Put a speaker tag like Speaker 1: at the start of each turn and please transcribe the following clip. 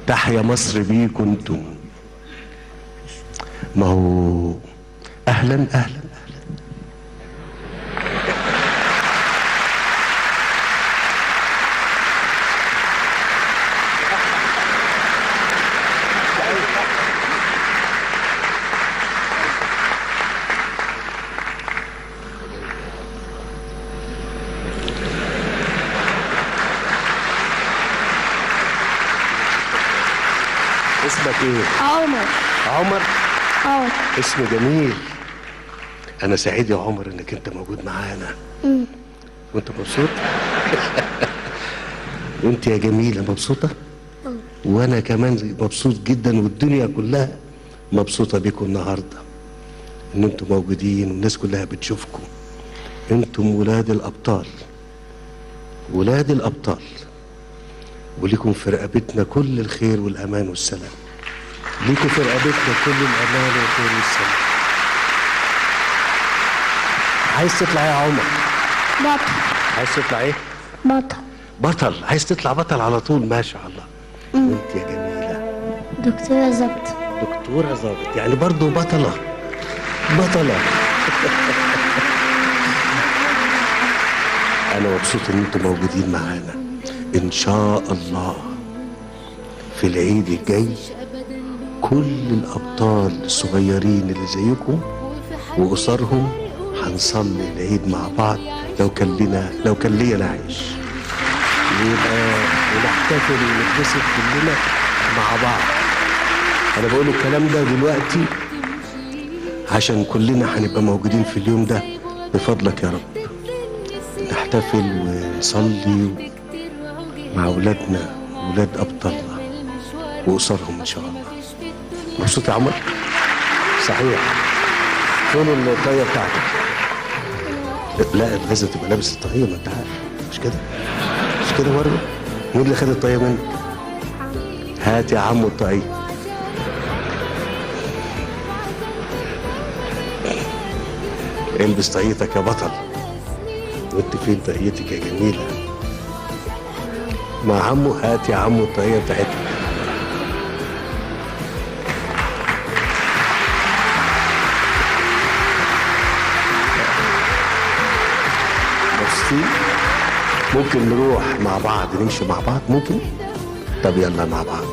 Speaker 1: تحيا مصر بيكم انتم. ما هو اهلا اهلا اهلا. اسمك ايه؟
Speaker 2: عمر.
Speaker 1: عمر؟
Speaker 2: اه.
Speaker 1: اسم جميل. انا سعيد يا عمر انك انت موجود معانا. وانت مبسوط؟ وانت يا جميلة مبسوطة؟ وانا كمان مبسوط جدا، والدنيا كلها مبسوطة بيكم النهارده، ان انتم موجودين والناس كلها بتشوفكم. انتم ولاد الابطال، ولاد الابطال، وليكم في رقبتنا كل الخير والامان والسلام. ليكم في رقبتنا كل الامان والخير والسلام. عايز تطلع ايه يا عمر؟
Speaker 2: بطل.
Speaker 1: عايز تطلع ايه؟
Speaker 2: بطل.
Speaker 1: بطل، عايز تطلع بطل على طول، ما شاء الله. وانت يا جميلة؟
Speaker 2: دكتورة ظابط.
Speaker 1: دكتورة ظابط، يعني برضه بطلة. بطلة. أنا مبسوط إن أنتم موجودين معانا. إن شاء الله في العيد الجاي كل الأبطال الصغيرين اللي زيكم وأسرهم هنصلي العيد مع بعض، لو كان لنا، لو كان ليا أنا عايش، ويبقى ونحتفل ونتبسط كلنا مع بعض. أنا بقول الكلام ده دلوقتي عشان كلنا هنبقى موجودين في اليوم ده بفضلك يا رب، نحتفل ونصلي مع أولادنا، أولاد أبطالنا وأسرهم إن شاء الله. مبسوط يا عمر؟ صحيح. فين الطاقية بتاعتك؟ لا لازم تبقى لابس الطاقية، ما أنت عارف، مش كده؟ مش كده برضه؟ مين اللي خد الطاقية منك؟ هات يا عمو الطاقية. البس طاقيتك يا بطل. وانت فين طاقيتك يا جميلة؟ مع عمو، هات يا عمو الطاقية بتاعتك. مبسوطين؟ ممكن نروح مع بعض، نمشي مع بعض؟ ممكن؟ طب يلا مع بعض.